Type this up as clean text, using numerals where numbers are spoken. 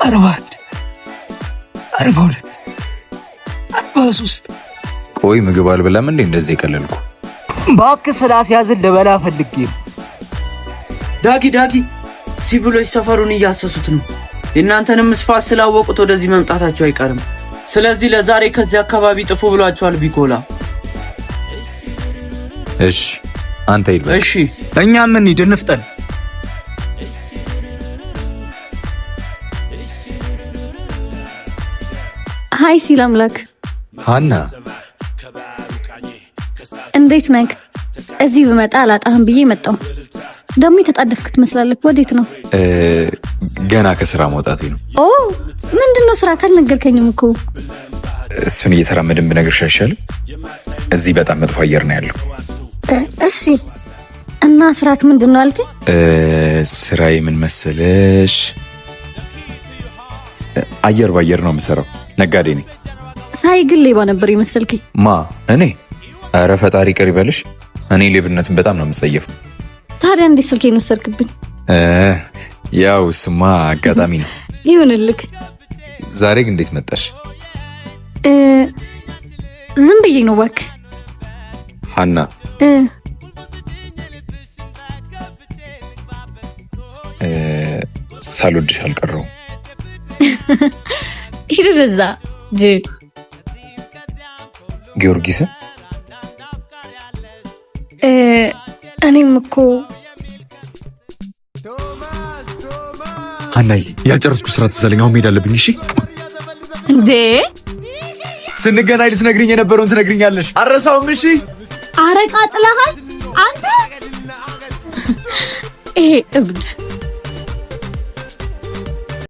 41፣ 42፣ 43። ቆይ ምግብ አልበላም እንዴ? እንደዚህ የቀለልኩ? እባክህ ስላስያዝን ልበላ ፈልጌ ነው። ዳጊ ዳጊ፣ ሲቪሎች ሰፈሩን እያሰሱት ነው። የእናንተንም ስፋት ስላወቁት ወደዚህ መምጣታቸው አይቀርም። ስለዚህ ለዛሬ ከዚህ አካባቢ ጥፉ ብሏቸዋል ቢኮላ። እሺ አንተ ሂድ በቃ። እሺ። እኛም እንሂድ፣ እንፍጠን። Hi ሲል አምላክ። ሀና። እንዴት ነህ? እዚህ ብመጣ አላጣህም ብዬ መጣሁ። ደግሞ የተጣደፍክ ትመስላለህ። ወዴት ነው? ገና ከስራ መውጣቴ ነው። ኦ፣ ምንድን ነው ስራ? ካልነገርከኝም እኮ። እሱን እየተራመድን ብነግርሽ አይሻልም? እዚህ በጣም መጥፎ አየር ነው ያለው። እሺ፣ እና ስራክ ምንድን ነው አልከኝ? ስራዬ ምን መሰለሽ? አየር በአየር ነው የምሰራው። ነጋዴ ነኝ። ሳይ ግን ሌባ ነበር የመሰልከኝ። ማ፣ እኔ? ኧረ ፈጣሪ ይቅር ይበልሽ። እኔ ሌብነትን በጣም ነው የምጸየፈው። ታዲያ እንዴት ስልኬን ወሰድክብኝ? ያው እሱማ አጋጣሚ ነው። ይሁንልክ። ዛሬ ግን እንዴት መጣሽ? ዝም ብዬ ነው እባክህ። ሀና። ሳልወድሽ አልቀረውም። ሂድ ወደዛ ጅል። ጊዮርጊስን። እኔም እኮ። ሀናዬ፣ ያልጨረስኩ ስራ ትዝ አለኝ። አሁን መሄድ አለብኝ። እሺ? እንዴ! ስንገናኝ ልትነግሪኝ የነበረውን ትነግሪኛለሽ። አረሳውም። እሺ? አረቃ ጥለሃል አንተ። ይሄ እብድ።